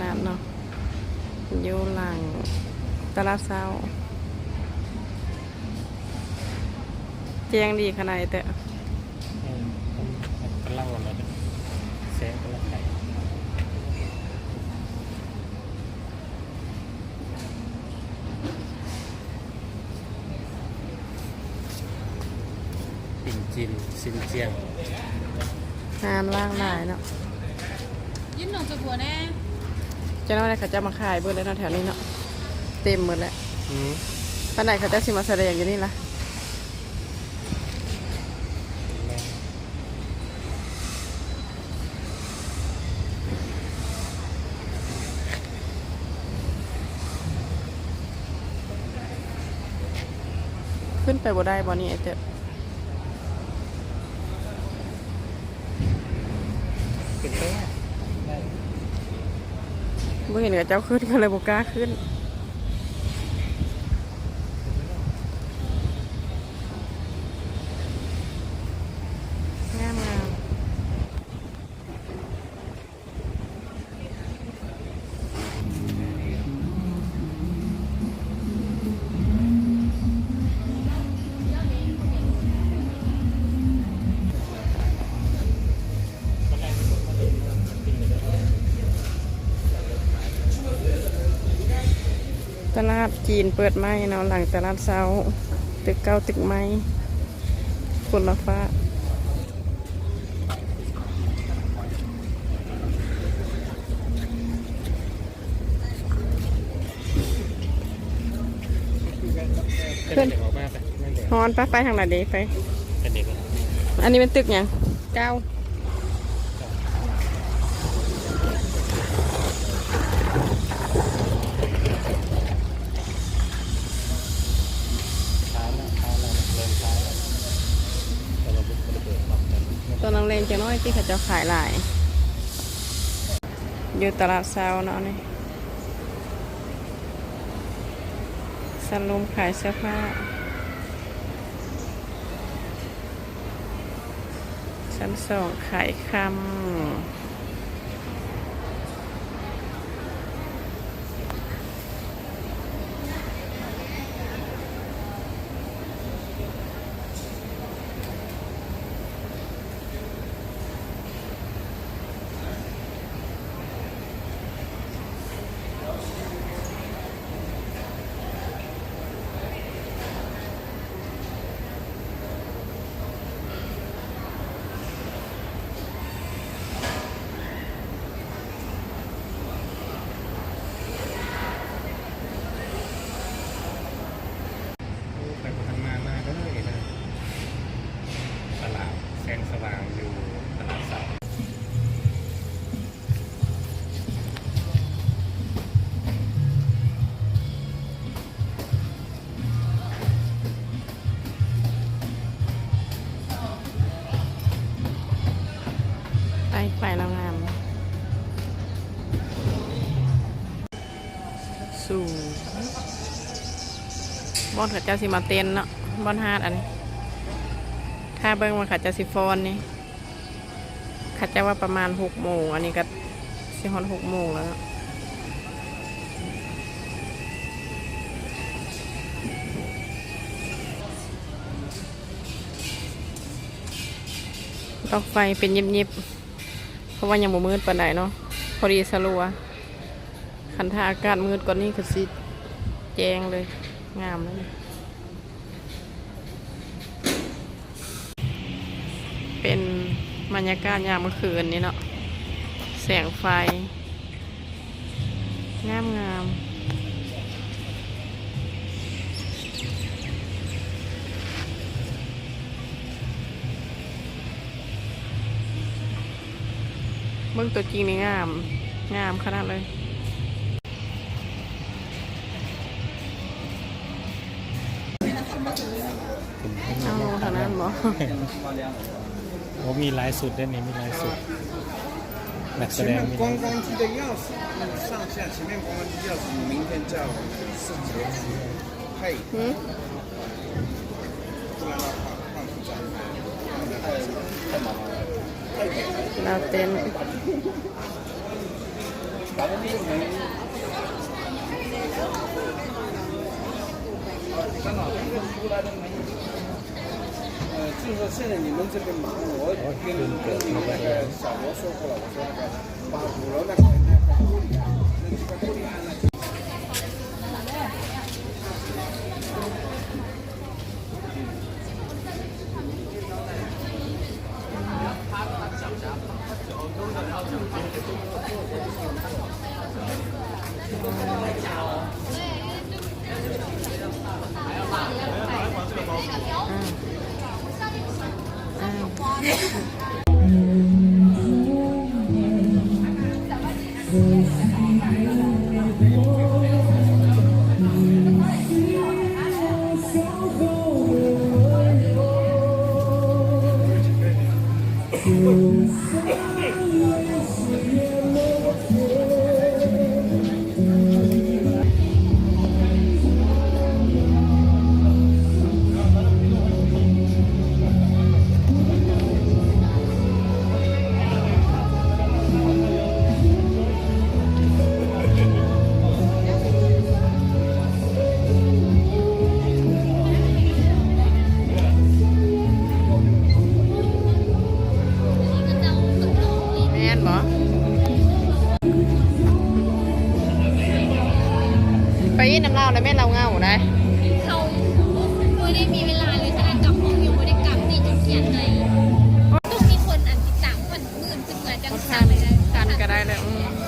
ເນາະ ຢູ່ຫຼັງຕະຫຼາດເຊົ້າ ແຈ້ງດີຂະໜາດເດ. ເອີ ກຳລັງອັນນັ້ນ ແສງກຳລັງໄປ. ປິງຈິນ ຊິນຈຽງ ງານຫຼາກຫຼາຍເນາະ. ຢືມໜອງຈາບົວແດ່. ຈັກໜ້ອຍເຂົາເຈົ້າມາຂາຍເບິດແລ້ວເນາະ ແຖວນີ້ເນາະ ເຕັມໝົດແລ້ວ. ອືມ ປານໃດເຂົາເຈົ້າຊິມາສະແດງຢູ່ນີ້ລະ? ຂຶ້ນໄປບໍ່ໄດ້ບໍ່ນີ້ ອ້າຍເຕີ? ເປັນໄປໄດ້ ບໍ່ເຫັນເຂົາເຈົ້າຂຶ້ນ ກໍເລີຍບໍ່ກ້າຂຶ້ນ. ງາມໆ. ຕະຫຼາດຈີນເປີດໃໝ່ເນາະ ຫຼັງຕະຫຼາດເຊົ້າ ຕຶກເກົ່າຕຶກໃໝ່ ຄົນລະຝາກ. ເພິ່ນ ຮ້ອນປະ ໄປທາງໃດເດ ໄປ ອັນນີ້ແມ່ນຕຶກຫຍັງ? ເກົ້າ. ຕອນແລງໆ ຈັກໜ້ອຍທີ່ເຂົາເຈົ້າຂາຍຫຼາຍ ຢູ່ຕະຫຼາດເຊົ້າເນາະນີ້ ຊັນຣູມຂາຍເສື້ອຜ້າ. ຊັ້ນສອງຂາຍຄຳ. ໂອ້ ໄປບໍ່ທັນມາ ມາເດີ ເດີ ຕະຫຼາດແສງສະຫວ່າງ ຢູ່ຕະຫຼາດເຊົ້າ. ໄປ ໄປແລ້ວງາມ ສູງ ບ່ອນເຂົາເຈົ້າຊິມາເຕັ້ນເນາະ ບ່ອນຫາດອັນນີ້ ຖ້າເບິ່ງວ່າເຂົາເຈົ້າຊິຟ້ອນນີ້. ເຂົາເຈົ້າວ່າປະມານຫົກໂມງ ອັນນີ້ກໍຊິຮອດຫົກໂມງແລ້ວເນາະ. ດອກໄຟເປັນຫຍິບໆ ເພາະວ່າຍັງບໍ່ມືດປານໃດເນາະ ພໍດີສະລັວ. ຄັນຖ້າອາກາດມືດກວ່ານີ້ກໍຊິແຈ້ງເລີຍ ງາມເລີຍ. ເປັນບັນຍາກາດຍາມມື້ຄືນນີ້ເນາະ ແສງໄຟງາມໆ. ເບິ່ງຕົວຈິງນີ້ງາມ ງາມຂະໜາດເລີຍ. ເອົາທາງນັ້ນບໍ່? ໂອ້ ມີຫຼາຍຊຸດເດ້ນີ້ ມີຫຼາຍຊຸດ ນັກສະແດງມີຫຼາຍຊຸດ. 前面观光机的钥匙，上下前面观光机钥匙，明天叫我们四姐去配。 ລາວເຕັ້ນ呃，就是说现在你们这边忙，我跟，跟你们那个小罗说过了，我说那个把鼓楼那块，那块玻璃啊，那几块玻璃啊，那 ແມ່ນບໍ່? ໄປນຳລາວແລ້ວແມ່ນລາວເຫງົາໄດ໋. ເຂົາບໍ່ໄດ້ມີເວລາເລີຍ ຂະໜາດກັບຫ້ອງຍັງບໍ່ໄດ້ກັບ ນີ້ຈົນຂຽນໃຫ້. ຕ້ອງມີຄົນອັນຕິດຕາມ ເພິ່ນໝື່ນຂຶ້ນມາຈັ່ງ ທັນ ທັນກໍໄດ້ແຫຼະ. ອືມ.